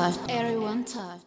Everyone touch.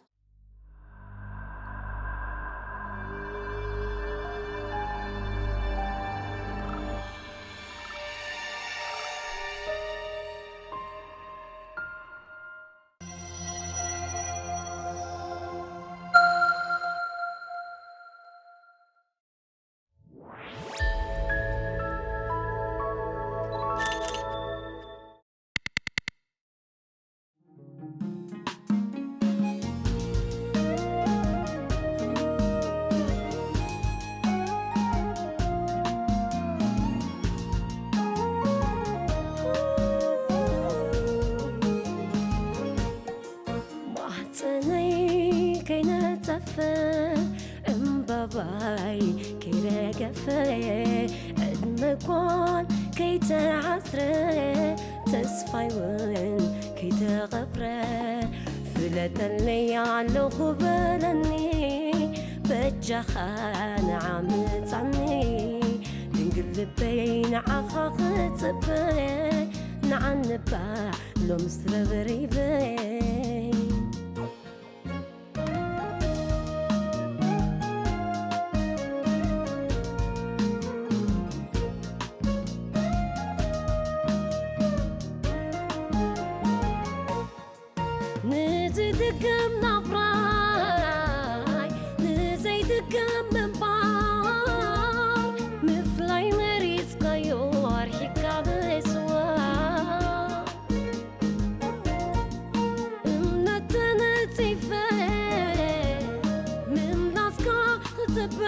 ማህፀነይ ከይነፀፈ እምባባይ ከይረገፈ ዕድመ ጓል ከይተዓስረ ተስፋይ እውን ከይተቐብረ ፍለጠለይ ኣለኹ በለኒ በጃኻ ንዓ ምጻኒ ድንግል ልበይ ንዓኻ ክጽበ ንዓንባ ሎምስ ረብሪበይ ንዝድገም ናብራይ ንዘይድገም ምንባር ምፍላይ መሪፅካዮ ኣርሒካ ምስዋር እምነት ተነፂፈ ምምላስካ ክፅበ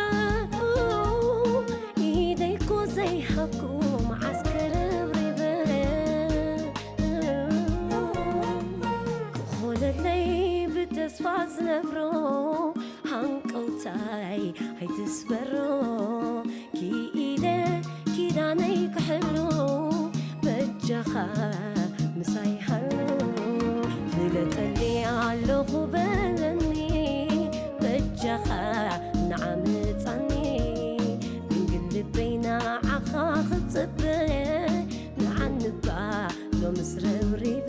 ኢደይኮ ዘይሃብኩ መዓስ ከረብሪበ ክኾነለይ ብተስፋ ዝነብሮ ሃንቀውታይ ኣይትስበሮ ክኢለ ኪዳነይ ክሕሉ በጃኻ ምሳይ ሃሉ ፍለጠኒ ኣለኹ በለኒ በጃኻ ንዓምፃኒ ድንግል ልበይ ንዓኻ ክፅበ ንዓንባ ሎምስ ረብሪበ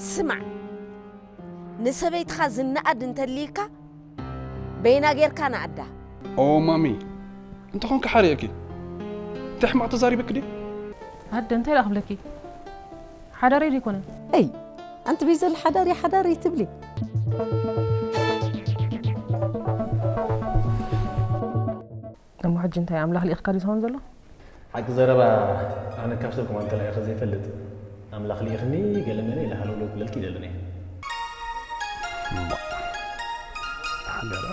ስማዕ፣ ንሰበይትኻ ዝነኣድ እንተልይካ በይና ጌርካ ነኣዳ። ኦ ማሚ፣ እንተኾንኪ ሓርየኪ። እንታይ ሕማቕ ተዛሪበኪ ድየ? ኣደ እንታይ ደኣ ክብለኪ? ሓዳረይ ዶ ኣይኮነን? ኣይ ኣንቲ በይ ዘል ሓዳሪ ሓዳሪ ትብሊ። እሞ ሕጂ እንታይ ኣምላኽ ልኢኽካ ድዩ ዝኸውን ዘሎ? ሓቂ ዘረባ ኣነ ካብ ሰብ ከማን ተላኢኸ ዘይፈልጥ ኣምላኽ ልኢኽኒ ገለ መለ ኢለ ሃለውለው ክብለልኪ ይደልን እየ። ሓደራ።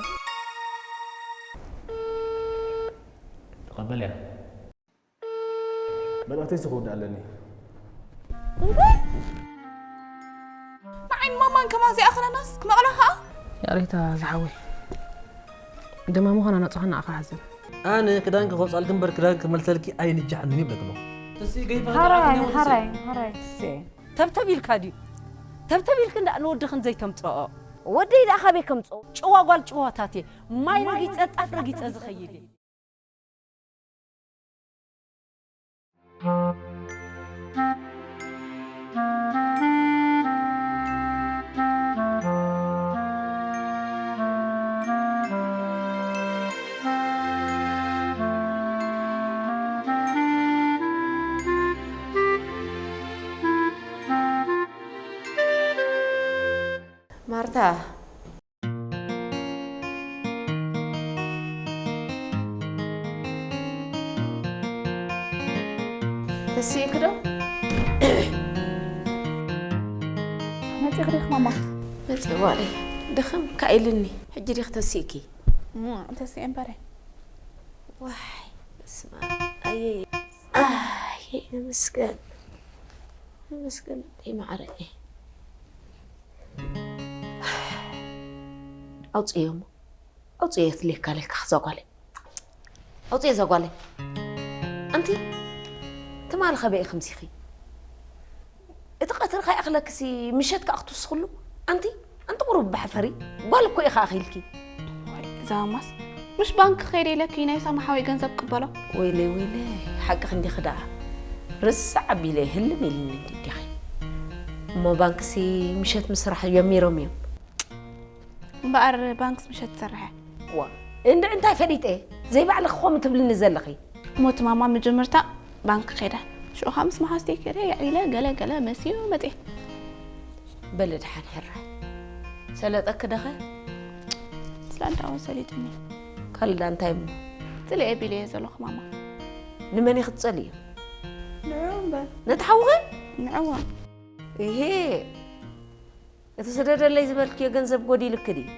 ተቐበልያ። መልእኽተይ ክወድእ ኣለኒ። እንታይ ንዓይን ማማን ከማን ዘይኣኸለናስ ክመቕላ ኸኣ። ይቕሬታ ዝሓወይ ደማ ምዃና ናጽኻ ንዓኻ ሓዘን። ኣነ ክዳንኪ ከውጻልኪ እምበር ክዳንኪ ክመልሰልኪ ኣይንጀሓንን ይብለኪ ኣለኹ። ተስኢ ገይፋ ሃራይ ሃራይ ሃራይ ተስኤ። ተብተብ ኢልካ ድዩ? ተብተብ ኢልክን ደኣ ንወድኽን ዘይተምጽኦ። ወደይ ደኣ ካበይ ከምጽኦ? ጭዋ ጓል ጭዋታት እየ። ማይ ረጊጸ ጣፍ ረጊጸ ዝኸይድ እየ። ማርታ። ተስኢኪ ዶ? መፂኺ ዲኺ ማማ? መፂ ጓለይ ድኽም ካኢልኒ ሕጂ ዲኺ ተስኢኪ? እሞ ተስኤ እምበረ። ዋይ በስመኣብ ኣየየ ኣየ ይመስገን ይመስገን ኣደይ ማዓረየ። ኣውፅዮ እሞ ኣውፅዮ የትልየካ ለካ ዛጓለ ኣውፅዮ ዛጓለ ኣንቲ ትማሊ ኸበይ ኢኽምሲኺ እቲ ቀትሪ ከይኣኽለክሲ ምሸት ከኣ ክትውስኽሉ ኣንቲ ኣንቲ ቁሩብ ባሕፈሪ ጓል እኮ ኢኻ ኣኺልኪ እዛ ማስ ምሽ ባንክ ከይደ ኢለኪ ናይ ሳማ ሓወይ ገንዘብ ቅበሎ ወይለይ ወይለይ ሓቂ ክንዲኺ ደኣ ርስዕ ኣቢለ ህልም ኢልኒ እንዲ ዲኺ እሞ ባንክሲ ምሸት ምስራሕ ጀሚሮም እዮም እምበኣር ባንክስ ምሸት ትሰርሐ ዋ እንድዒ እንታይ ፈሊጠ ዘይባዕልኺ ኸም ትብልኒ ዘለኺ ሞት ማማ መጀመርታ ባንክ ከይደ ሽኡኻ ምስ መሓዝተይ ከይደ የዒለ ገለ ገለ መስዩ መፅየ በለ ድሓን ሕራይ ሰለጠኪ ደኸ ስላንዳውን ሰሊጥኒ ካልእ ዳ እንታይ እሞ ትልኤ ቢለየ ዘለኹ ማማ ንመን ኢኺ ትጸልዮ ንዑ እምበር ነቲ ሓውኺ ንዕዋ ይሄ እቲ ስደደለይ ዝበልክዮ ገንዘብ ጎዲልኪ ድዩ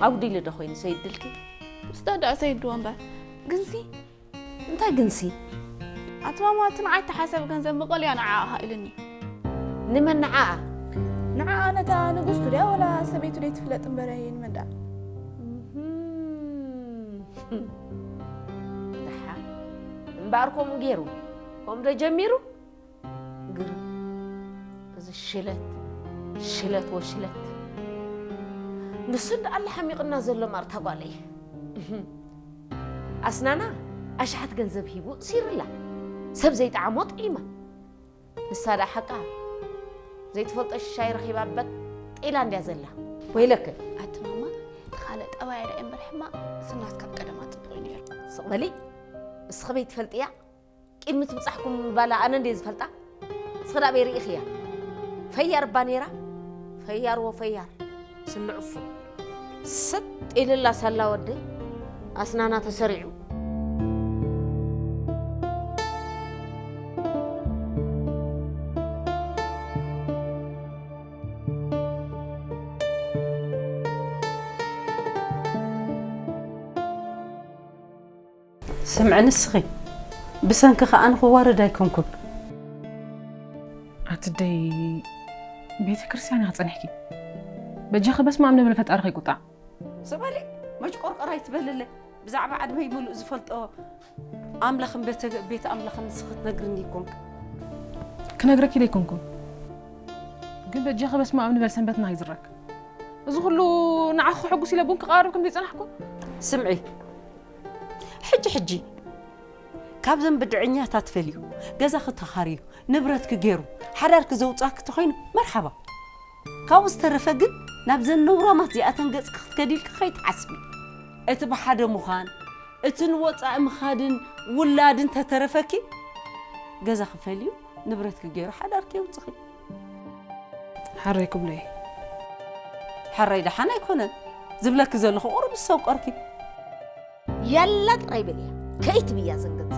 ኣጉዲሉ ዶ ኮይኑ ሰይድልኪ ምስ ደድዐ ሰይድዎ እምበር ግንሲ እንታይ ግንሲ ኣቲ ማማ እቲ ንዓይ ተሓሰብ ገንዘብ መቐልያ ንዓኣ ኢልኒ ንመን ንዓኣ ንዓኣ ነታ ንጉስቱ ድያ ወላ ሰበይቱ ደይ ትፍለጥ እምበረ ንመን ደኣ ደሓ እምበኣር ከምኡ ገይሩ ከምኡ ዶ ጀሚሩ ግርም እዚ ሽለት ሽለት ወሽለት ንሱ እንዳ ኣለ ሓሚቕና ዘሎ ማርታ ጓለይ ኣስናና ኣሽሓት ገንዘብ ሂቡ እሲርላ ሰብ ዘይጠዓሞ ጥዒማ ንሳ ደኣ ሓቃ ዘይትፈልጦ ሽሻይ ረኺባ በጥ ኢላ እንድያ ዘላ ወይለከ ኣቲ ማማ እቲ ካልእ ጠባያ ዳ እምበር ሕማቕ ስናስ ካብ ቀደማ ጽቡቕ እዩ ነይሩ ስቕ በሊ እስኺ በይትፈልጥያ ቅድሚ ትብጻሕኩም ባላ ኣነ እንደ ዝፈልጣ እስኺ ዳ በይ ርኢኽያ ፈያር እባ ነይራ ፈያር ወፈያር ስንዕፉ ሰጥ ኢልላ ሳላ ወደይ ኣስናና ተሰሪዑ ስምዒ ንስኺ ብሰንኪ ከኣ ንኽዋረድ ኣይኮንኩን ኣትደይ ቤተ ክርስቲያን ኢኻ ጸኒሕኪ በጃኺ በስመ ኣብ ንብል ፈጣሪ ከይቁጣዕ ስቕ በሊ መጭቆርቆር ኣይትበልለ ብዛዕባ ዕድመይ ምሉእ ዝፈልጦ ኣምላኽን ቤተ ኣምላኽን ንስኺ ትነግርኒ ይኮንክ ክነግረኪ ደይኮንኩን ግን በጃኺ በስመ ኣብ ንበል ሰንበትና ይዝረክ እዚ ኩሉ ንዓኺ ሕጉስ ኢለ ቡን ክቐርብ ከም ዘይጸናሕኩ ስምዒ ሕጂ ሕጂ ካብዘን ብድዐኛታት ፈልዩ ገዛኺ ተኻርዩ ንብረትኪ ገይሩ ሓዳርኪ ዘውፅኣኪ ተኾይኑ መርሓባ ካብኡ ዝተረፈ ግን ናብዘን ነውራማት ዚኣተን ገፅኪ ክትከዲ ኢልኪ ከይትሓስቢ እቲ ብሓደ ምዃን እቲ ንወፃኢ ምኻድን ውላድን ተተረፈኪ ገዛኺ ፈልዩ ንብረትኪ ገይሩ ሓዳርኪ የውፅኺ ሓረይ ክብሎ እየ ሕራይ ደሓን ኣይኮነን ዝብለኪ ዘለኹ ቁሩብ ዝሰብቆርኪ ያላ ጥራይ በልያ ከይትብያ ዘንገት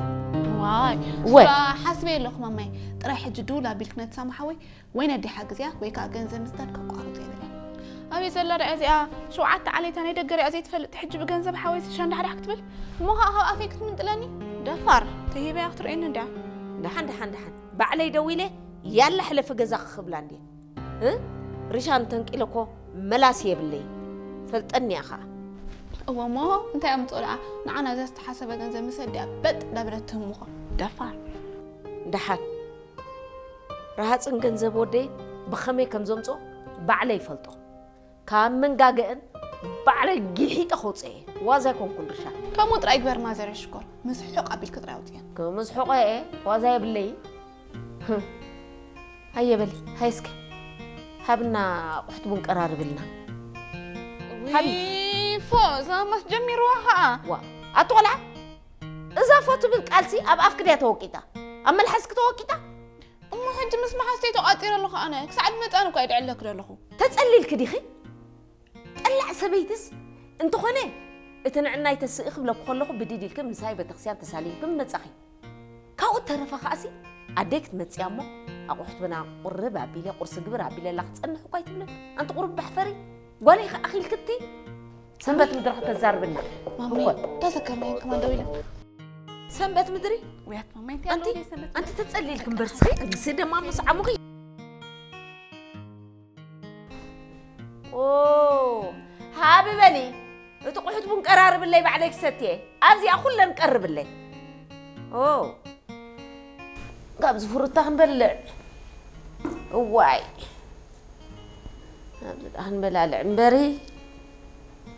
ዋይ ወይ። እሷ ሓስበ የለኹ ማማይ ጥራይ ሕጂ ድውል ኣቢልክ ነቲ ሳማ ሓወይ ወይ ነዲሓ ግዜያ ወይ ከዓ ገንዘብ ምስዳድ ከቋርጦ ይብል ኣበይ ዘላ ርያ እዚኣ ሸውዓተ ዓሌታ ናይ ደገ ርያ ዘይትፈልጥ ሕጂ ብገንዘብ ሓወይ ሻንዳሕዳሕ ክትብል እሞ ከዓ ካብ ኣፈይ ክትምንጥለኒ ደፋር ተሂበያ ክትርእየኒ እንድያ ደሓን ደሓን ደሓን ባዕለይ ደው ኢለ ያላ ሕለፊ ገዛ ክኽብላ እንድየ እ? ሪሻን ተንቂለ እኮ መላሲ የብለይ ፈልጠኒ እያ ከዓ እወ እሞ እንታይ ኣምፅኦ ደኣ ንዓና ዘስተሓሰበ ገንዘብ ምስ ኣዲኣ በጥ ዳበለት ትህምኾ ደፋር ደሓን ረሃፅን ገንዘብ ወደይን ብኸመይ ከም ዘምፅኦ ባዕለ ይፈልጦ ካብ መንጋገአን ባዕለ ጊሒጠ ከውፅአ እየ ዋዛ ኣይኮንኩን ርሻን ከምኡ ጥራይ ግበር ማዘር ሽኮር ምስ ሕቕ ኣቢልክ ጥራይ ኣውፅየን ክምስሕቆ እየ ዋዛ የብለይ ሃየ በሊ ሃይ እስከ ሃብና ኣቑሑት ቡን ቀራርብልና ሃቢ። ፎ እዛ ማስ ጀሚርዋ ከዓ ዋ ኣቲ ቆልዓ እዛ ፎ ትብል ቃልሲ ኣብ ኣፍኪ ድያ ተወቂጣ ኣብ መልሓስኪ ተወቂጣ እሞ ሕጂ ምስ መሓዝተይ ተቋፂረ ኣለኹ ኣነ ክሳዕ ድመፃን እኳ ይድዕለክ ዘለኹ ተፀሊልኪ ዲኺ ጠላዕ ሰበይትስ እንተኾነ እቲ ንዕናይ ተስኢ ክብለኩ ከለኹ ብድድ ኢልኪ ምሳይ ቤተክርስትያን ተሳሊምኪ ምመፃኺ ካብኡ ተረፈ ከኣሲ ኣደይ ክትመፅያ እሞ ኣቑሑት ብና ቁርብ ኣቢለ ቁርሲ ግብር ኣቢለላ ክፀንሕ እኳ ኣይትብልን ኣንቲ ቁሩብ ባሕፈሪ ጓለይ ከኣኺልክቲ ሰንበት ምድሪ ከተዛርብና ማሚ ተዘከርናየን ከማን ደው ኢለን ሰንበት ምድሪ ውያት ማማይ ኣንቲ ኣንቲ ተፀሊልክ እምበርስኺ ርእሲ ደማ ምስ ዓሙኺ ኦ ሃቢ በሊ ቀራርብለይ፣ ባዕለይ ክሰትየ። ኣብዚኣ ኩለን ቀርብለይ። ኦ፣ ካብዚ ፍሩታ ክንበልዕ። እዋይ። ኣብዚ ደኣ ክንበላልዕ እምበሪ፣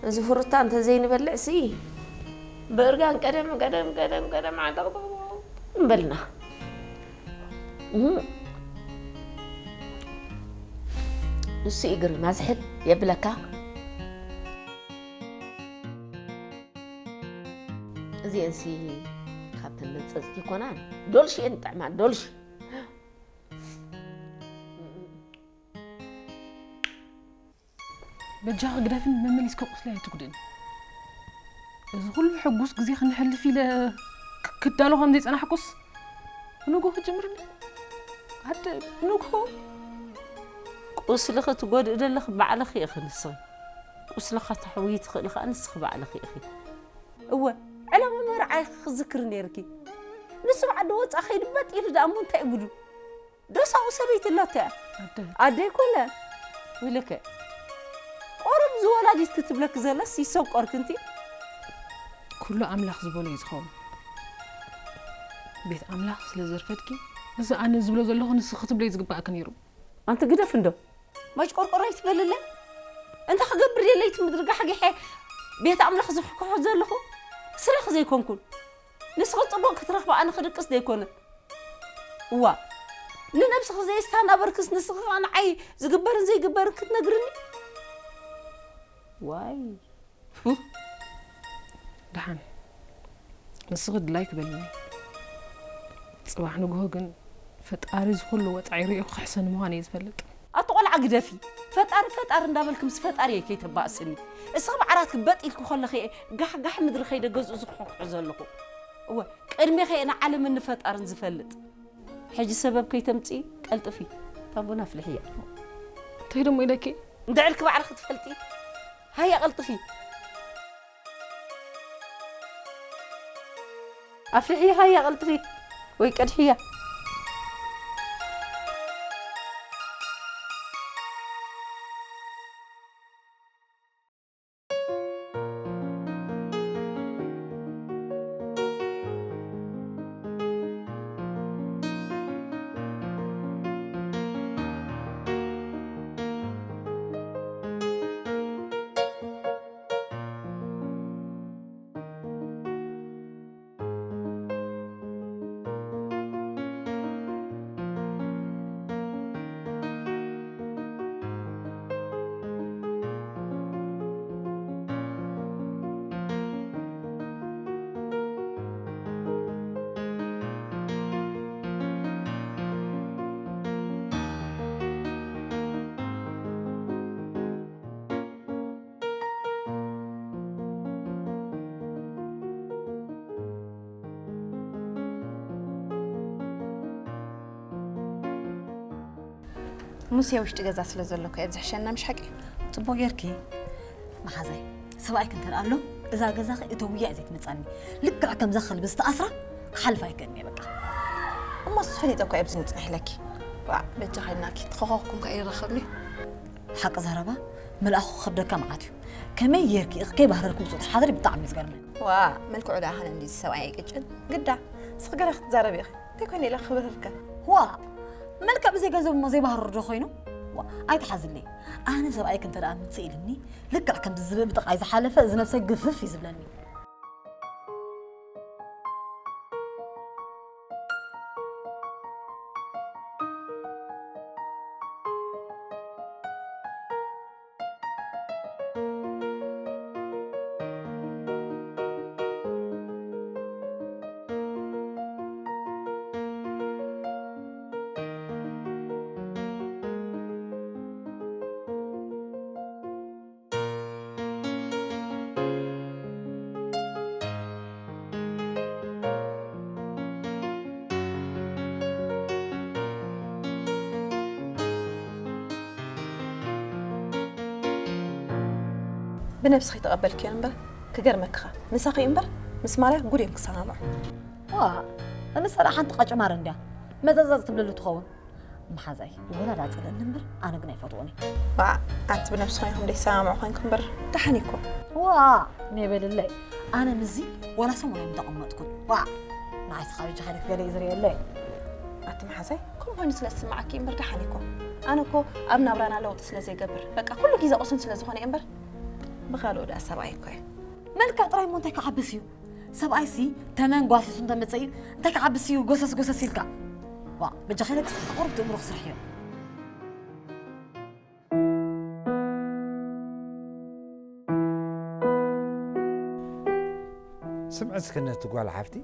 እዚ ፍሩታ እንተዘይንበልዕሲ፣ ብእርጋን ቀደም፣ ቀደም፣ ቀደም፣ ቀደም ዓንቀጥቅጥ እምበልና። እህ። ንሱ እዩ ግርማ ዝሕል የብለካ። እዚአንሲ ካብተን መንጸጽቲ ይኮናን። ዶልሽ እየን ጥዕማን፣ ዶልሽ። በጃኺ ግደፍን መመሊስኪ ቁስለይ ኣይትጉድእን። እዚ ኩሉ ሕጉስ ግዜ ክንሕልፍ ኢለ ክ-፣ ክዳሎ ከም ዘይጸናሕኩስ ብንግሆ ጀምርኒ። ኣደ፣ ብንግሆ። ቁስልኺ ትጎድእ ዘለኺ ባዕልኺ ኢኺ ንስኺ። ቁስልኻ ተሕውዪ ትኽእሊ ከኣ ንስኺ ባዕልኺ ኢኺ። እወ፣ ዕላማ መርዓይኺ ክዝክር ነይርኪ። ንሱ ብዓዲ ወጻእ ከይዱ በጥ ኢሉ ደኣ እሞ እንታይ ጉዱ? ዶ ሳኡ ሰበይቲ ኣላቶ እያ? ኣደ። ኣደ ኣይኮነ። ወይለከ። ቆርብ ዝወላዲት ክትብለኪ ዘለስ ይሰቆርኪ እንቲ። ኩሉ ኣምላኽ ዝበሎ እዩ ዝኸውን። ቤት ኣምላኽ ስለ ዘርፈድኪ፣ እዚ ኣነ ዝብሎ ዘለኹ ንስኺ ክትብለይ ዝግባእኪ ነይሩ። ኣንቲ ግደፍ እንዶ። ማጭቆርቆር ኣይትበልለይ። እንተ ክገብር የለይቲ ምድሪ ጋሕጊሐ ቤት ኣምላኽ ዝሕክሖ ዘለኹ ስለኺ ዘይኮንኩን። ንስኺ ጽቡቕ ክትረኽቢ ኣነ ክድቅስ ዘይኮነ። እዋ፣ ንነብስኺ ዘየስተናበርክስ ንስኺ ኸኣ ንዓይ ዝግበርን ዘይግበርን ክትነግርኒ? ዋይ። ደሓን። ንስኺ ድላይኪ በልኒ። ጽባሕ ንግሆ ግን ፈጣሪ እዚ ኩሉ ወጻኢ ሪኡ ክሕሰኒ ምዃነይ ዝፈልጥ። ኣቲ ቆልዓ ግደፊ። ፈጣሪ ፈጣሪ እንዳበልኪ ምስ ፈጣሪ እየ ከይተባእስኒ። እስኺ ብዓራትኪ በጥ ኢልኪ ከለኺ እየ ጋሕ ጋሕ ምድሪ ከይደ ገዝኡ ዝኹሕኩሑ ዘለኹ። እወ፣ ቅድሜኺ እየ ንዓለምን ንፈጣርን ዝፈልጥ። ሕጂ ሰበብ ከይተምጽኢ ቀልጥፊ። እታ ቡን ኣፍልሕያ። እንታይ ደሞ ኢለኪ? እንድዕልኪ ባዕልኺ ትፈልጢ። ሃያ ቀልጥፊ። ኣፍልሕያ ሃያ ቀልጥፊ። ወይ ቀድሕያ። ሙሴ ውሽጢ ገዛ ስለ ዘሎ እኮ የብዝሕሸና፣ ምሽ ሓቂ? ጽቡቕ ጌርኪ። መሓዛይ፣ ሰብኣይኪ እንተ ደኣ ኣሎ፣ እዛ ገዛኺ እተውያ እያ ዘይትመጻኒ። ልክዕ ከምዛ ከልቢ ዝተኣስራ ክሓልፍ ኣይክእልን እየ በቃ። እሞ እሱ ፈሊጠ እኮ እየ ኣብዚ ንጽንሕ ኢለኪ። ዋዕ፣ በጃኺ ኢልናኪ፣ ተኸኸኽኩም ከኣ ይረኸብኒ። ሓቂ ዘረባ፣ መልኣኹ ክኸብደካ መዓት እዩ። ከመይ ጌርኪ ኢኺ ከይባህረርኩ ብጹእ ትሓድሪ ብጣዕሚ እዩ ዝገርመኒ። ዋዕ፣ መልክዑ ደኣ ሃነ እንዲ ሰብኣይ ኣይቅጭን። ግዳ፣ ንስኺ ገለ ክትዛረቢ ኢኺ። እንታይ ኮይነ ኢለ ክብርህርከ? ዋእ! መልክዕ ብዘይ ገንዘብ እሞ ዘይባህርር ዶ ኮይኑ? ዋእ! ኣይትሓዝለይ። ኣነ ሰብኣይኪ እንተ ደኣ ምጽእ ኢልኒ፣ ልክዕ ከምዚ ዝብኢ ብጥቓይ ዝሓለፈ፣ እዚ ነብሰይ ግፍፍ እዩ ዝብለኒ። ብነብስኺ ተቐበልክዮ እምበር፣ ክገርመክኻ፣ ምሳኺ እምበር ምስ ማርያ ጉድ እዮም ክሰማምዑ። ዋ፣ እንሳ ደኣ ሓንቲ ቃጭማር እንድያ፣ መዘዛዝ ትብለሉ ትኸውን። መሓዛይ ወላ ዳጽለኒ እምበር ኣነ ግን ኣይፈትዎን እየ። ዋ ኣቲ ብነብስኹም ኢኹም ደይሰማምዑ ኮንኩም እምበር ደሓን እኮ። ዋ ሜበልለይ ኣነ ምዚ ዋላ ሰሙን እዮም ተቐመጥኩን። ዋ ንዓይ ስኻ ብጃ ሓሊፍ ገለ እዩ ዝርእየለይ። ኣቲ መሓዛይ ከምኡ ኮይኑ ስለ ዝስምዓኪ እምበር ደሓን እኮ። ኣነ እኮ ኣብ ናብራና ለውጢ ስለ ዘይገብር በቃ ኩሉ ግዜ ቁስን ስለ ዝኾነ እየ እምበር ብኻልኦ ደኣ ሰብኣይ እኮ እየ። መልክዕ ጥራይ እሞ እንታይ ክዓብስ እዩ? ሰብኣይሲ ተመን ጓሲሱ እንተመጸ እዩ እንታይ ክዓብስ እዩ ጎሰስ ጎሰስ ኢልካ? ዋ በጃ ከይለቅስ ቁሩብ ትእምሮ ክስራሕ እዩ። ስምዒ እስኪ ነቲ ጓል ሓፍቲ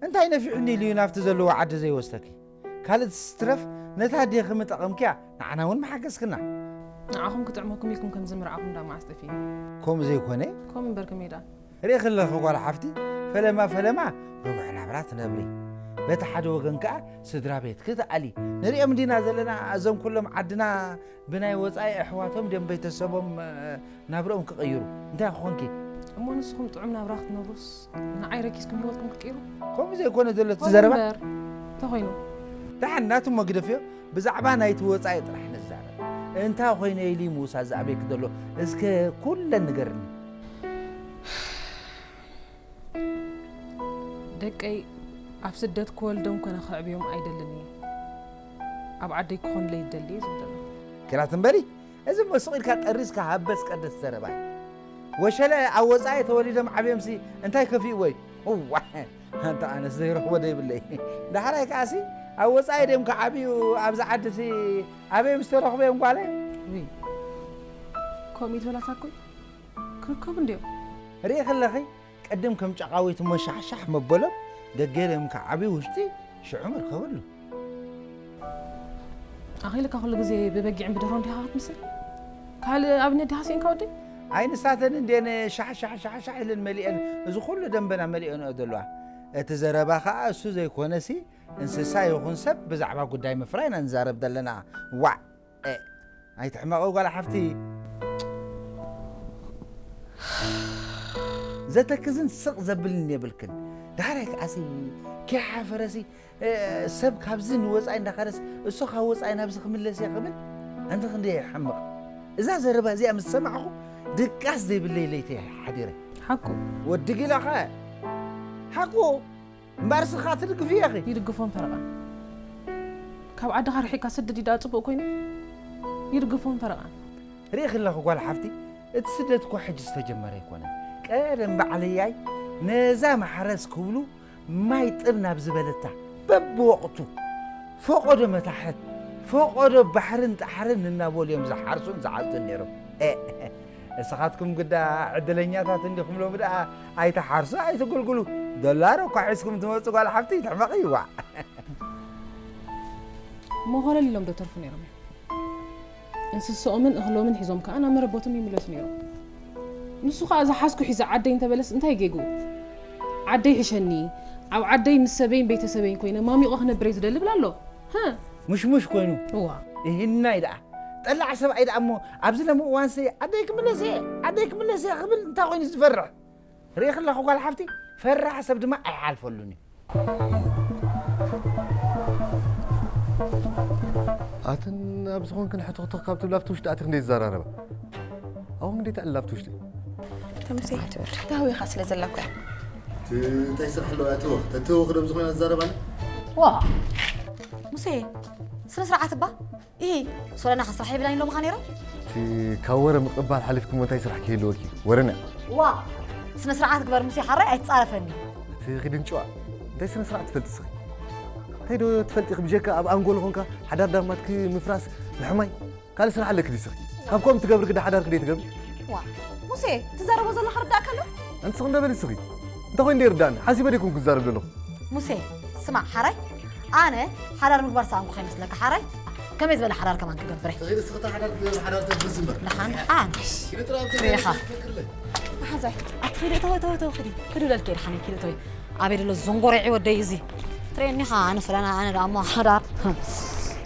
እንታይ ነፊዑኒ ኢሉ እዩ ናብቲ ዘለዎ ዓዲ ዘይወስደኪ? ካልእ ትስትረፍ ነታ ኣዴኺ ምጠቐምክያ ንዓና እውን መሓገዝክና። ንዓኹም ክጥዕመኩም ኢልኩም ከም ዝምርዓኹም እንዳ መዓስ ጠፊእኒ። ከምኡ ዘይኮነ ከምኡ እምበር ከመይ ደኣ ርኢኺ ኣለኺ ጓል ሓፍቲ፣ ፈለማ ፈለማ ርቡሕ ናብራ ትነብሪ፣ በቲ ሓደ ወገን ከኣ ስድራ ቤትኪ ትኣሊ። ንሪኦም ዲና ዘለና እዞም ኩሎም ዓድና ብናይ ወጻኢ ኣሕዋቶም ድዮም ቤተሰቦም ናብርኦም ክቕይሩ? እንታይ ክኾንኪ? እሞ ንስኹም ጥዑም ናብራ ክትነብሩስ ንዓይ ረኪስኩም ህይወትኩም ክትቅይሩ? ከምኡ ዘይኮነ ዘሎ እቲ ከምኡ ዘረባ። እምበር እንተኾይኑ ደሓን ናቱ እሞ ግደፍዮ፣ ብዛዕባ ናይቲ ወጻኢ ጥራሕ ንዛረብ። እንታይ ኮይነ ኢሉ እዩ ምውሳዝ ዝኣበየኪ ዘሎ? እስከ ኩለን ንገርኒ። ደቀይ ኣብ ስደት ክወልዶም ኮነ ከዕብዮም ኣይደልን እየ። ኣብ ዓደይ ክኾኑለይ ይደሊ እየ ዝብል ዘሎ። ኪራት እምበሪ፣ እዚ እሞ ስቕ ኢልካ ጠሪዝካ ሃበስ ቀደስ ዘረባ እዩ። ወሸለ ኣብ ወጻኢ ተወሊዶም ዓብዮምሲ እንታይ ከፊእዎ እዩ? እዋ፣ ኣንታ ኣነስ ዘይረኽቦ ዶ ይብለይ። ዳሕራይ ከኣሲ ኣብ ወጻኢ ድዮም ክዓብዩ ኣብዚ ዓድሲ ኣበይ ምስ ተረኽቡ እዮም ጓለይ? ውይ፣ ከምኡ ይትበላታ እኮ ክርከቡ እንድዮም። ርኢኺ ኣለኺ? ቅድም ከም ጨቓዊት እሞ ሻሕሻሕ መበሎም ደገ ኢሎም ክዓብዩ ውሽጢ ሽዑ መርከበሉ። ኣኺልካ ኩሉ ግዜ ብበጊዕን ብደርሆን ዲኻ ክትምስል? ካልእ ኣብነት ዲኻ ስኢንካ ወደይ? ኣይ ንሳተን እንድየን ሻሕሻሕ ሻሕሻሕ ኢለን መሊአን እዚ ኩሉ ደንበና መሊኦንኦ ዘለዋ። እቲ ዘረባ ኸኣ እሱ ዘይኮነሲ እንስሳ ይኹን ሰብ ብዛዕባ ጉዳይ ምፍራይ ኢና ንዛረብ ዘለና። ዋዕ! ኣይትሕመቒ ጓል ሓፍቲ። ዘተክዝን ስቕ ዘብልን የብልክን። ዳሕራይ ከኣሲ ከይሓፈረሲ ሰብ ካብዚ ንወጻኢ እንዳኸደስ እሱ ካብ ወጻኢ ናብዚ ክምለስ እየ ክብል ኣንቲ ክንደይ ይሕምቕ። እዛ ዘረባ እዚኣ ምስ ሰማዕኹ ድቃስ ዘይብለይ ለይቲ እየ ሓዲረ። ሓቁ። ወዲ ጊላኸ ሓቁ እምበኣር ስኻ ትድግፍዮ ኢኺ። ይድግፎን ፈረቓን። ካብ ዓድኻ ርሒቕካ ስደት እዩ ደኣ ጽቡቕ ኮይኑ? ይድግፎን ፈረቓን። ርኢኺ ኣለኺ ጓል ሓፍቲ፣ እቲ ስደት እኮ ሕጂ ዝተጀመረ ኣይኮነን። ቀደም ባዕለያይ ነዛ ማሕረስ ክብሉ ማይ ጥብ ናብ ዝበለታ በብወቕቱ ፈቖዶ መታሕት ፈቖዶ ባሕርን ጣሕርን እናበሉ እዮም ዝሓርሱን ዝዓጽዱን ነይሮም። ንስኻትኩም ግዳ ዕድለኛታት እንዲኹም ሎሚ ደኣ ኣይትሓርሱ ኣይትጉልጉሉ። ዶላር እኳ ሒዝኩም ትመጹ ጓል ሓፍቲ ትሕመቒ ይዋዕ። ሞኾለል ኢሎም ዶ ተርፉ ነይሮም እዮም። እንስስኦምን እኽሎምን ሒዞም ከኣ ናብ መረበቶም ይምለሱ ነይሮም። ንሱ ከኣ ዝሓዝኩ ሒዘ ዓደይ እንተበለስ እንታይ ጌግኡ? ዓደይ ሕሸኒ፣ ኣብ ዓደይ ምስ ሰበይን ቤተሰበይን ኮይነ ማሚቐ ክነብር እየ ዝደሊ ይብል ኣሎ። ሙሽሙሽ ኮይኑ እዋ እሂናይ ደኣ ጠላዕ ሰብኣይ ደኣ እሞ ኣብዚ ለሚ እዋንሲ ዓደይ ክምለስ እየ ዓደይ ክምለስ እየ ክብል እንታይ ኮይኑ ዝፈርሕ ርኢኺ ኣለኺ ጓል ሓፍቲ ፈራሕ ሰብ ድማ ኣይሓልፈሉን እዩ ኣትን ኣብ ዝኾንክን ሕትኽትኽ ካብ ትብላ ኣብቲ ውሽጢ ኣቲ ክንደይ ዝዘራረባ ኣብኡ ክንደይ ተዕልል ኣብቲ ውሽጢ ተምሴ ተህዊኻ ስለ ዘለኩ እያ እንታይ ስራሕ ኣለዋ እትወ ተትወ ክደም ዝኾነ ዝዛረባለ ዋ ሙሴ ስነ ስርዓት እባ ኢሂ ሶለና ከስራሕ ይብላኒ ኢሎምኻ ነይሮም እቲ ካብ ወረ ምቕባል ሓሊፍኩም እንታይ ስራሕ ክህልወኪ ወረና ዋ ስነ ስርዓት ግበር ሙሴ ሓራይ ኣይትፃረፈኒ እቲ ኺድን ጭዋ እንታይ ስነ ስርዓት ትፈልጢ ስኺ እንታይ ዶ ትፈልጢ ብጀካ ኣብ ኣንጎሎ ኾንካ ሓዳር ዳማትኪ ምፍራስ ምሕማይ ካልእ ስራሕ ኣለኪ ድስኺ ካብ ከምኡ ትገብሪ ግዳ ሓዳርኪ ደይ ትገብሪ ዋ ሙሴ ትዛረቦ ዘለኻ ርዳእካ ኣሎ ኣንስኺ እንደ በሊ ስኺ እንታይ ኮይኑ ደይ ርዳእኒ ሓሲበ ደይ ኮንኩ ዝዛረብ ዘለኹ ሙሴ ስማዕ ሓራይ ኣነ ሓዳር ምግባር ሰኣንኩ ከይመስለካ ሓራይ ከመይ ዝበለ ሓዳር ከማን ክገብረ ትኽእሊ እስኽታ ሓዳር ክትገብሪ ሓዳር ተፍርስ እምበር ንሓን ሓን ሪኻ ሓዛይ ኣትኺዲ እተወ ተወ ተወ ክዲ ክዲ ለልከ ድሓን ክዲ ተወ ኣበይ ደሎ ዘንጎረዒ ወደይ እዚ ትሬኒኻ ኣነ ፈላና ኣነ ደኣ እሞ ሓዳር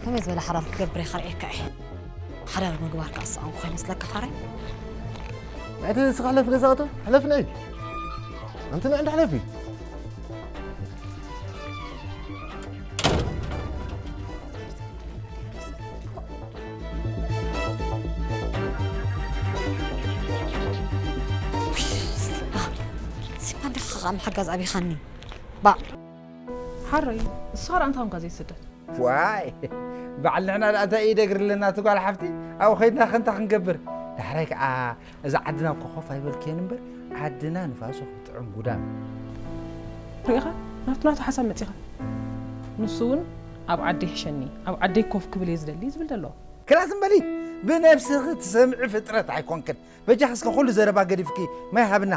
ከመይ ዝበለ ሓዳር ክገብር እየ ከርእየካ እየ ሓዳር ምግባር ከኣ ዝሰኣንኩ ከይመስለካ ሓራይ ናይቲ ንስኻ ሕለፍ ገዛ ኣቶ ሕለፍ ናይ ኣንቲ ንዕንዲ ሕለፊ ምሕጋዝ ኣቢኻኒ። ባእ። ሓረይ፣ ንስኻ ደኣ እንታይ ኮንካ ዘይትስደድ? ዋይ፣ በዓል ንሕና ደኣ እንታይ ኢደ እግሪ ኣለና፣ እቲ ጓል ሓፍቲ? ኣብኡ ኸይድና ኸ እንታይ ክንገብር? ዳሕራይ ከኣ እዛ ዓድና እኮ ኮፍ ኣይበልክየን እምበር፣ ዓድና ንፋሱ ክጥዕም ጉዳም። ርኢኻ? ናብቲ ናቱ ሓሳብ መጺኻ። ንሱ እውን ኣብ ዓደይ ይሕሸኒ፣ ኣብ ዓደይ ኮፍ ክብል እየ ዝደሊ ዝብል ዘሎ። ክላስ እምበሊ፣ ብነብስኺ ትሰምዒ ፍጥረት ኣይኮንክን። በጃኺ እስከ ኩሉ ዘረባ ገዲፍኪ ማይ ሃብና።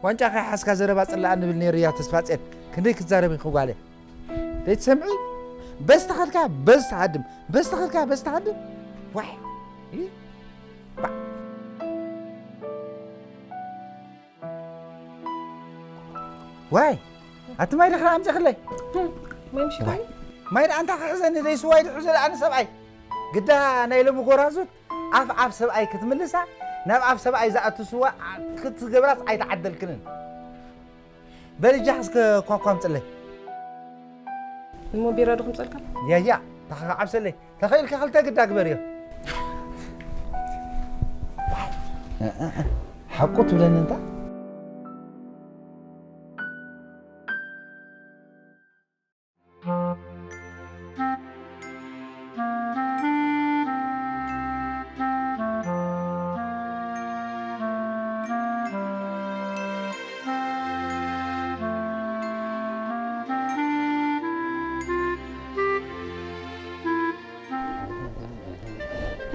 ዋንጫ ከይሓዝካ ዘረባ ጽላእ ንብል ነይሩ እያ ተስፋጽዮን። ክንደይ ክትዛረቢ ኢኺ ጓለይ? ዘይትሰምዒ? በስ ተኸድካ በስ ትሃድም፣ በስ ተኸድካ በስ ትሃድም። ዋይ! ኢ! ባ! ዋይ! ኣቲ ማይ ድኽሪ ኣምጽኽለይ? ማይ ምሽካኒ? ማይ ደኣ ኣንታ ክሕዘኒ ደይ ስዋይ ድሕዘ ደኣ ንሰብኣይ። ግዳ ናይ ሎሚ ጎራዙት ኣፍ ኣፍ ሰብኣይ ክትምልሳ፣ ናብ ኣፍ ሰብኣይ ዝኣቱ ስዋ ክትገብራስ ኣይተዓደልክንን። በልጃ እስከ ኳኳ ኣምጽለይ። እሞ ቢራ ዶ ክምጸልካ? ያያ፣ ተኸዓብሰለይ። ተኸኢልካ ክልተ ግዳ ግበርዮ። ሓቁ ትብለኒ እንታ?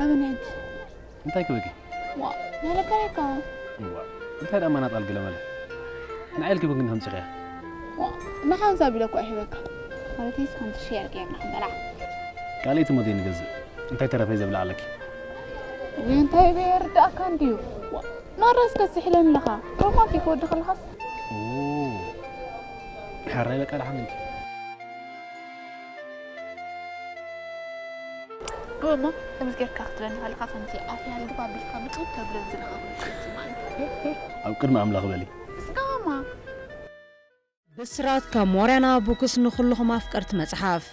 ኣበይ ንሕጂ? እንታይ ክብኪ? ዋ፣ መለከለካ። ዋ፣ እንታይ ደኣ ማናጣል ገለመለ? ንዓይ ኢልኪ ብግንዲ ከምጽኽያ? ዋ፣ ንሓንሳብ ኢለ እኮ ኣይህበካ። ማለተይስ ከምቲ ሼር ጌርና ክንበላ። ካልእ ትሞተይ ንገዝእ። እንታይ ተረፈይ ዘብልዓለኪ? ወይ እንታይ በየ ርዳእካ እንድዩ። ዋ፣ ማራስ ከስሕለኒ ኣለኻ። ሮማንቲክ ወዲ ከለኻስ። ኦ፣ ሕራይ በቃ ደሓን እንኪ። እሞ ከምዚ ጌርካ ክትብለኒ ከለኻ ከምዚ ኣፍያ ልግባ ኣቢልካ ብጡብ ተብለን ዘለኻ ኮይኑ ተሰማዕኒ። ኣብ ቅድሚ ኣምላኽ በሊ። እስካማ። ብስራት ካብ ሞርያና ቡክስ ንኹልኹም ኣፍቀርቲ መጽሓፍ።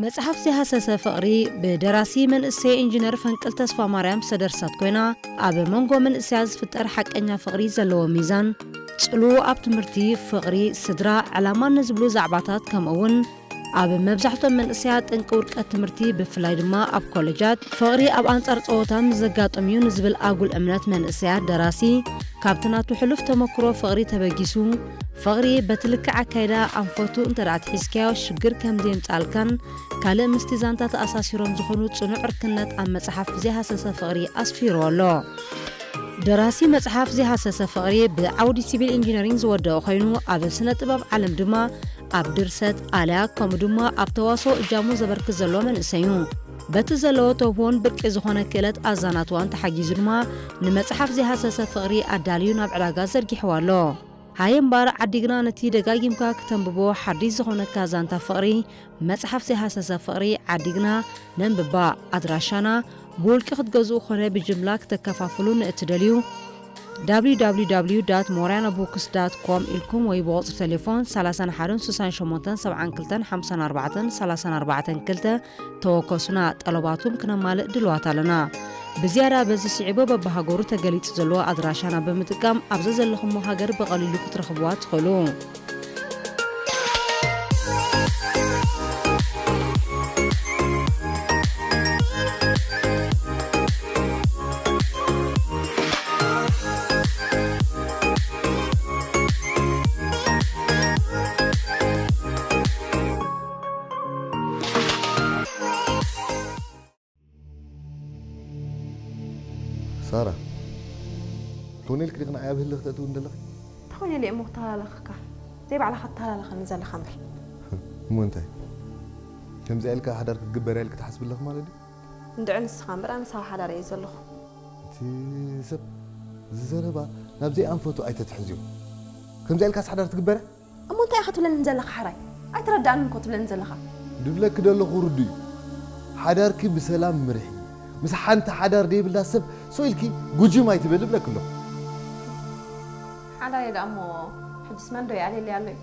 መጽሓፍ ዘይሃሰሰ ፍቕሪ ብደራሲ መንእሰይ ኢንጂነር ፈንቅል ተስፋማርያም ዝተደርሰት ኮይና፣ ኣብ መንጎ መንእሰያት ዝፍጠር ሓቀኛ ፍቕሪ ዘለዎ ሚዛን፣ ጽልዎ ኣብ ትምህርቲ፣ ፍቕሪ፣ ስድራ፣ ዕላማን ንዝብሉ ዛዕባታት፣ ከምኡ እውን ኣብ መብዛሕትኦም መንእሰያት ጠንቂ ውድቀት ትምህርቲ፣ ብፍላይ ድማ ኣብ ኮለጃት፣ ፍቕሪ ኣብ ኣንጻር ጸወታ ምስ ዘጋጥም እዩ ንዝብል ኣጉል እምነት መንእሰያት ደራሲ ካብቲ ናቱ ሕሉፍ ተመክሮ ፍቕሪ ተበጊሱ፣ ፍቕሪ በቲ ልክዕ ኣካይዳ ኣንፈቱ እንተ ደኣ ኣትሒዝካዮ ሽግር ከም ዘየምጽኣልካን ካልእ ምስቲ ዛንታ ተኣሳሲሮም ዝኾኑ ጽኑዕ ዕርክነት ኣብ መጽሓፍ ዘይሃሰሰ ፍቕሪ ኣስፊርዎ ኣሎ። ደራሲ መጽሓፍ ዘይሃሰሰ ፍቕሪ ብዓውዲ ሲቪል ኢንጂነሪንግ ዝወደኦ ኮይኑ፣ ኣብ ስነ ጥበብ ዓለም ድማ ኣብ ድርሰት፣ ኣልያ ከምኡ ድማ ኣብ ተዋስኦ እጃሙ ዘበርክት ዘሎ መንእሰይ እዩ። በቲ ዘለዎ ተውህቦን ብርቂ ዝኾነ ክእለት ኣዛናትዋን ተሓጊዙ ድማ ንመጽሓፍ ዘይሃሰሰ ፍቕሪ ኣዳልዩ ናብ ዕዳጋ ዘርጊሕዋ ኣሎ። ሃየ እምበኣር ዓዲግና ነቲ ደጋጊምካ ክተንብቦ ሓዲሽ ዝኾነካ ዛንታ ፍቕሪ፣ መጽሓፍ ዘይሃሰሰ ፍቕሪ ዓዲግና ነንብባ። ኣድራሻና ብውልቂ ክትገዝኡ ኮነ ብጅምላ ክተከፋፍሉ ንእትደልዩ፣ www dot morianabooks dot com ኢልኩም ወይ ብቁጽሪ ቴሌፎን ሰላሳን ሓደን ስሳን ሸሞንተን ሰብዓን ክልተን ሓምሳን ኣርባዕተን ሰላሳን ኣርባዕተን ክልተ ተወከሱና። ጠለባትኩም ክነማልእ ድልዋት ኣለና። ብዝያዳ በዚ ስዒቡ በብሃገሩ ተገሊጹ ዘሎ ኣድራሻና ብምጥቃም ኣብ ዘዘለኹሞ ሃገር ብቐሊሉ ክትረኽብዋ ትኽእሉ። ሳራ፣ ኮነ ኢልኪ ዲኺ ንዓይ ኣብ ህልኽ ተእትውኒ ዘለኺ? እንታይ ኮይነ ኢለ እሞ ክተሃላለኸካ? ዘይባዕልኻ ትተሃላለኸኒ ዘለኻ እምበር። እሞ እንታይ? ከምዚኣ ኢልካ ሓዳር ክትግበር እያ ኢልኪ ትሓስቢ ኣለኺ ማለት ድዩ? እንድዒ ንስኻ እምበር ኣነስ ኣብ ሓዳር እየ ዘለኹ። እቲ ሰብ፣ እዚ ዘረባ ናብ ዘይኣንፈቱ ኣይተትሕዝዮ። ከምዚኣ ኢልካስ ሓዳር ትግበር እያ? እሞ እንታይ ኢኻ ትብለኒ ዘለኻ ሕራይ? ኣይትረድኣንን እኮ ትብለኒ ዘለኻ። ድብለኪ ዘለኹ ርዱእ እዩ። ሓዳርኪ ብሰላም ምርሒ። ምስ ሓንቲ ሓዳር ደይብላ ሰብ ሰው ኢልኪ ጉጅም ኣይትበሊ እብለኪ ኣለኹ። ሓዳረይ ደኣ እሞ ሕጅስ መን ዶ ይኣልየለይ ኣሎ እዩ?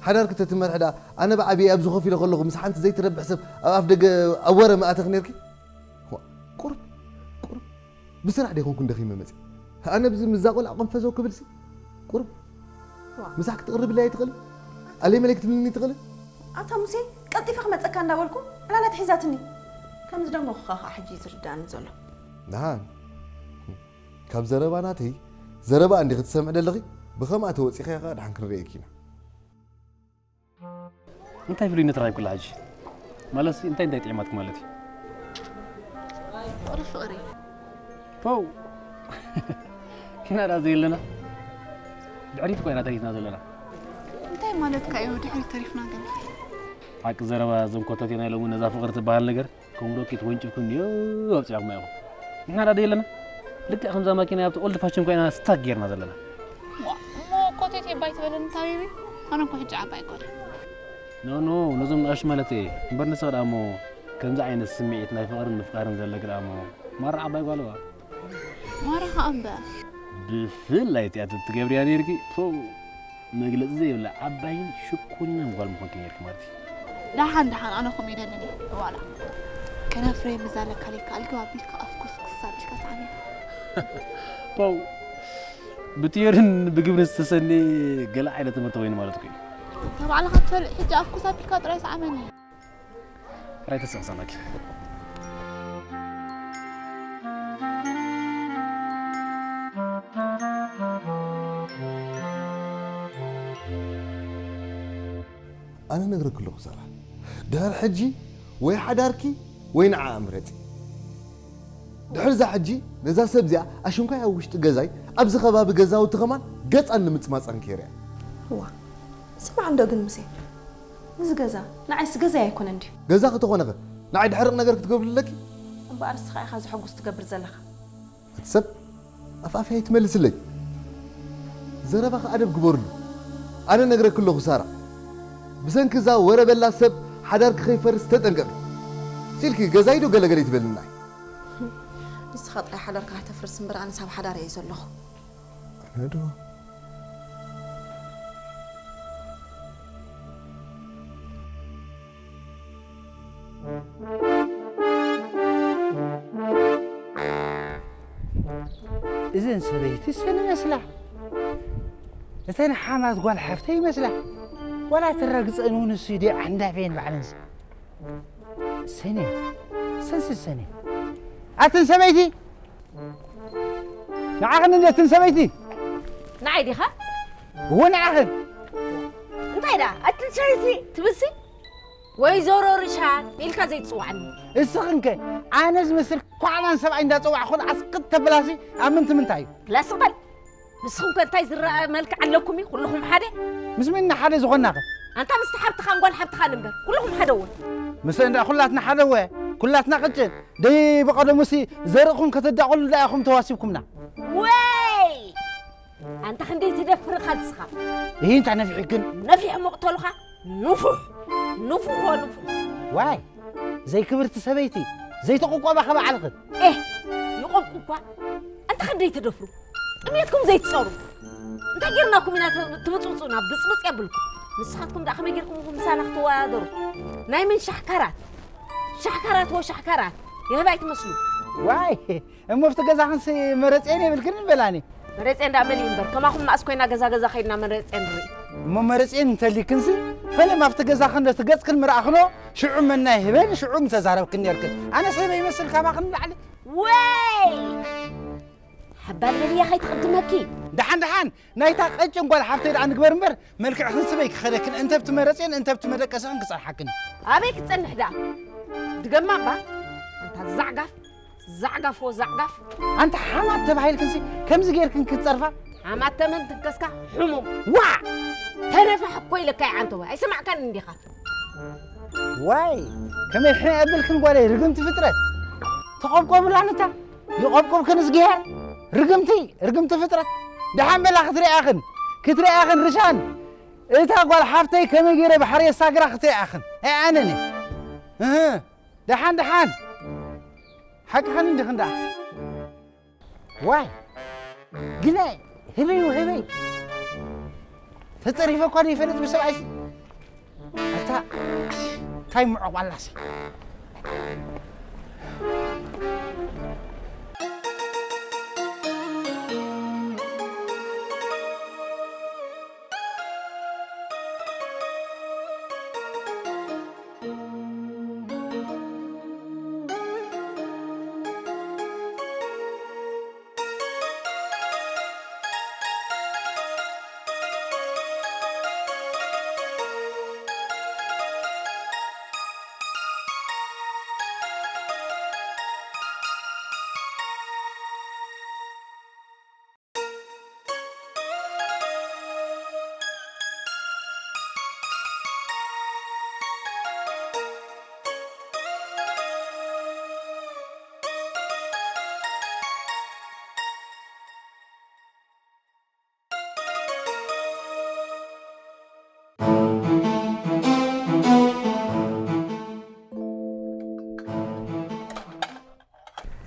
ሓዳርኪ ተትመርሒ ደኣ ኣነ ብዓብየይ ኣብዚ ኮፍ ኢለ ከለኹ ምስ ሓንቲ ዘይትረብሕ ሰብ ኣብ ኣፍ ደገ ኣብ ወረ ምኣተኺ ነይርኪ? ዋ፣ ቁሩብ፣ ቁሩብ ብስራሕ ደይኮንኩን ደኺመ መፅእ። ኣነ ብዚ ምዛ ቆልዓ ቆንፈዘው ክብልሲ ቁሩብ ምሳሕ ክትቕርብለይ ኣይትኽእልን? ኣለይ መለይ ክትብልኒ ትኽእልን? ኣታ ሙሴ፣ ቀልጢፈ ክመጸካ እንዳበልኩ ዕላላት ሒዛትኒ። ከም ዝደንጎኹኻ ኸኣ ሕጂ እዩ ዝርዳእኒ ዘሎ። ደሓን፣ ካብ ዘረባ ናተይ ዘረባ እንዲኺ ትሰምዒ ደለኺ? ብኸምኣ ተወጺኺ ኸኣ ደሓን ክንርእየኪ ኢና። እንታይ ፍሉይነት ረኺብክላ ሕጂ? ማለትሲ እንታይ እንታይ ጥዒማትኪ ማለት እዩ? ፍቕሪ ፍቕሪ። ፖው! ኪና ደኣ ዘየለና? ድሕሪት እኮ ኢና ተሪፍና ዘለና። እንታይ ማለትካ እዩ ድሕሪት ተሪፍና ዘለና? ሓቂ ዘረባ እዞም ኮተቴ ናይ ሎሚ ነዛ ፍቕሪ ትበሃል ነገር ከም ሮኬት ወንጭፍኩም ንዮ ኣብጺሕኩማ ኢኹም። ንሕና ደኣ ደየለና? ልክዕ ከምዛ ማኪና ኣብቲ ኦልድ ፋሽን ኮይና ስታክ ጌርና ዘለና። እሞ ኮቴቴ ባይ ትበለኒ ታቢቢ? ኣነ እኮ ሕጂ ዓባይ ጓል። ኖ፣ ኖ፣ ነዞም ንኣሽ ማለት እየ። እምበር ንስኺ ደኣ እሞ ከምዚ ዓይነት ስምዒት ናይ ፍቕርን ምፍቃርን ዘለኪ ደኣ እሞ ማራ ዓባይ ጓል እዋ። ማራ ኸኣ እምበር። ብፍላይ እቲኣ ትገብርያ ነይርኪ። ፖው! መግለጺ ዘይብላ ዓባይን ሽኮሪናን ጓል ምኾንኪ ነይርኪ ማለት እዩ። ደሓን ደሓን ኣነ ከምኡ ይደልን እየ። ዋላ ከናፍረይ ምዛለካ ለይከኣልኪ ኣቢልካ ኣፍኩስኩስ ኣቢልካ ሰዓመ። ፖው! ብትዮርን ብግብርን ዝተሰነየ ገለ ዓይነት ትምህርቲ ኮይኑ ማለት እኮ እዩ። እታ ባዕልኻ ትፈልጥ ሕጂ ኣፍኩስ ኣቢልካ ጥራይ ሰዓመኒ። ጥራይ ተሰቕሰቐኪ። ኣነ ነግረኪ ኣለኹ ሳራ፣ ድሕሪ ሕጂ ወይ ሓዳርኪ ወይ ንዓኣ ምረጺ። ድሕሪ እዛ ሕጂ ነዛ ሰብ እዚኣ ኣሽንኳይ ኣብ ውሽጢ ገዛይ ኣብዚ ከባቢ ገዛውቲ ከማን ገጻን ንምጽማጻን ከይርያ። እዋ፣ ስማዕ እንዶ ግን ሙሴ፣ እዚ ገዛ ንዓይስ ገዛይ ኣይኮነን ድዩ? ገዛ ክተኾነኸ ንዓይ ድሕርቕ ነገር ክትገብርለኪ? እምበኣር እስኻ ኢኻ ዘሐጉስ ትገብር ዘለኻ። እቲ ሰብ ኣፍኣፊ ኣይትመልስለይ። ዘረባኺ ኣደብ ግበርሉ። ኣነ ነግረኪ ኣለኹ ሳራ። ብሰንኪ እዛ ወረ በላ ሰብ ሓዳርኪ ከይፈርስ ተጠንቀቂ። ሲልኪ ገዛይ ዶ ገለገለ ይትበልናይ። ንስኻ ጥራይ ሓዳርካ ከተፍርስ እምበር ኣነስ ኣብ ሓዳር እየ ዘለኹ። ኣነ ዶ? እዘን ሰበይቲ ሰን ይመስላ። እተን ሓማት ጓል ሓፍተይ ይመስላ። ዋላ ትረግፀን እውን እሱ ይደ ዓንዳፈየን ባዕለንስ። ሰኔ፣ ሰንስ ሰኔ። ኣትን ሰበይቲ! ንዓኽን እንዴትን ሰበይቲ! ንዓይ ዲኻ? እወ ንዓኽን። እንታይ ደኣ ኣትን ሰበይቲ ትብልሲ? ወይዘሮ ርሻን ኢልካ ዘይትጽዋዕኒ። እስኽንከ ኣነ ዝመስል ኳዕናን ሰብኣይ እንዳጸዋዕኹን ኣስቅጥ ተብላሲ ኣብ ምንቲ ምንታይ እዩ? ክላስ በል። ንስኹም ከ እንታይ ዝረኣ መልክዕ ኣለኩም እዩ? ኩልኹም ሓደ? ምስ መን ኢና ሓደ ዝኾንናኸ? ኣንታ ምስቲ ሓብትኻን ጓል ሓብትኻን እምበር፣ ኩልኹም ሓደ እወ። ምስ እንዳ ኩላትና ሓደ እወ፣ ኩላትና ቅጭን። ደይ ብቐደሙሲ ዘርእኹም ከተዳቕሉ ደኣ ኢኹም ተዋሲብኩምና። ወይ! ኣንታ ክንደይ ትደፍር ኢኻ ንስኻ? እሂ፣ እንታይ ነፊሕክን? ነፊሕ መቕተሉኻ ንፉሕ፣ ንፉሕ ወንፉሕ። ዋይ! ዘይክብርቲ ሰበይቲ፣ ዘይተቆቆባ ከባዕልኽን። ኤህ፣ ይቆብቁ እኳ። ኣንታ ክንደይ ትደፍሩ? ጥሜትኩም ዘይትጸሩ። እንታይ ጌርናኩም ኢና ት-፣ ትብጽብጹና? ብጽብጽ የብልኩም። ንስኻትኩም ደኣ ከመይ ጌርኩም ኢኹም ምሳና ክትወዳደሩ? ናይ መን ሻሕካራት? ሻሕካራት ወሻሕካራት። የህባይ ትመስሉ። ዋይ! እሞ ኣብቲ ገዛኽንሲ መረጽየን የብልክን በላኒ። መረጽየን ደኣ መን እዩ እምበር፣ ከማኹም መኣስ ኮይና ገዛ ገዛ ከይድና መረጽየን ንርኢ። እሞ መረጽየን እንተሊክንሲ፣ ፈለም ኣብቲ ገዛኽን ነቲ ገጽክን ምረኣኽኖ፣ ሽዑ መና ይህበን፣ ሽዑ ምተዛረብክን ነርክን። ኣነ ሰብ ይመስል ካባኽን ንላዕሊ። ወይ! ሓባል በልያ ከይትቕድመኪ። ደሓን ደሓን፣ ናይታ ቀጭን ጓል ሓፍተይ ደኣ ንግበር እምበር፣ መልክዕኽን ስበይ ክኸደክን፣ እንተ ብቲ መረጽየን፣ እንተ ብቲ መደቀስኽን ክጸንሓክን። ኣበይ ክትጸንሕ ደኣ? ድገማ እባ። ኣንታ ዛዕጋፍ። ዛዕጋፍ ወ ዛዕጋፍ። ኣንታ ሓማት ተባሂልክንሲ ከምዚ ጌርክን ክትጸርፋ? ሓማት ተመን ትንከስካ ሕሙም። ዋዕ! ተነፋሕ እኮ ኢለካ ይዓንተወ። ኣይሰማዕካን እንዲኻ? ዋይ! ከመይ ሕነ ኣብልክን ጓለይ ርግምቲ ፍጥረት። ተቆብቆብላ ነታ። ይቆብቆብክን እዝግሄር። ርግምቲ፣ ርግምቲ ፍጥረት። ደሓን በላ ክትሪኣኽን። ክትሪኣኽን ርሻን። እታ ጓል ሓፍተይ ከመይ ገይረ ባሕሪ የሳግራ ክትሪኣኽን። ኣይ ኣነኒ። እህ። ደሓን፣ ደሓን። ሓቅኻን እንዲኽን ደኣ። ዋይ፣ ግናይ፣ ህበይ፣ ህበይ። ተጸሪፈ እኳ ዘይፈልጥ ብሰብኣይሲ። ኣታ፣ እንታይ ምዑቕ ዋላሲ።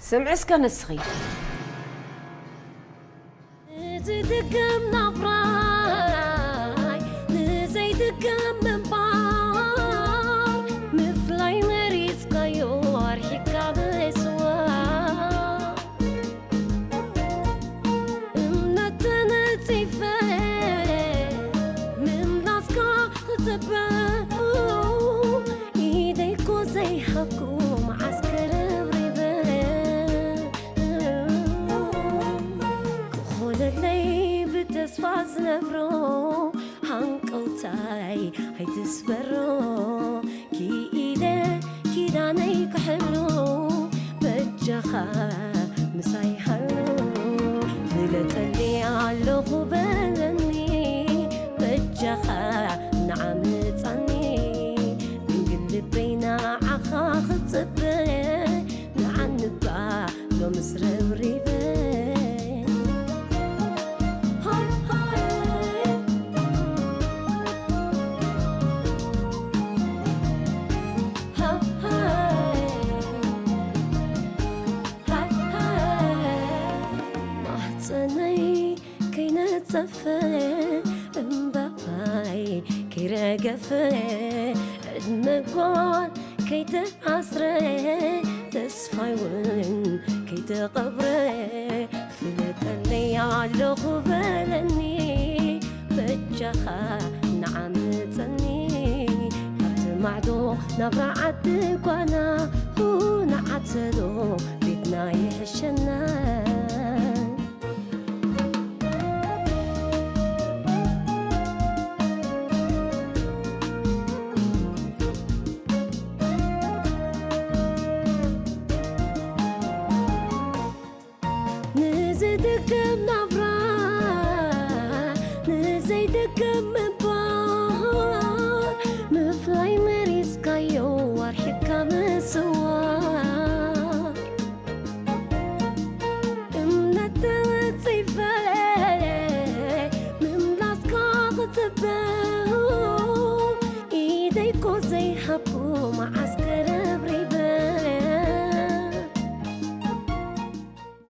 ስምዒ እስከ ንስኺ። ንዝድገም ናብራይ ንዘይድገም ምንባር፣ ምፍላይ መሪጽካዮ ኣርሒካ ምስዋር። እምነት ተነጺፈ ምምላስካ ክጽበ፣ ኢደይኮ ዘይሃብኩ መዓስ ክርብሪበ። ክኾነለይ ብተስፋ ዝነብሮ ሃንቀውታይ ኣይትስበሮ። ክኢለ ኪዳነይ ክሕሉ በጃኻ ምሳይ ሃሉ። ፍለጠለይ ኣለኹ በለኒ በጃኻ ንዓምጻኒ። ድንግል ልበይ ንዓኻ ክጽበ ንዓንባ ሎምስ ረብሪበ። ሃይ ሃይ። ሃይ ሃይ። ሃይ ሃይ። ማህጸነይ ከይነጸፈ እምባይ ከይረገፈ ዕድመ ጓል ከይተኣስረ ተስፋይ እውን ከይተቐብረ ፍለጠለይ ኣለኹ በለኒ በጃኻ ንዓምጸኒ ካብቲ ማዕዶ ናብራ ዓዲ ጓና ንዓተሎ ቤትና ይሕሸና። ንዝድገም ናብራ ንዘይድገም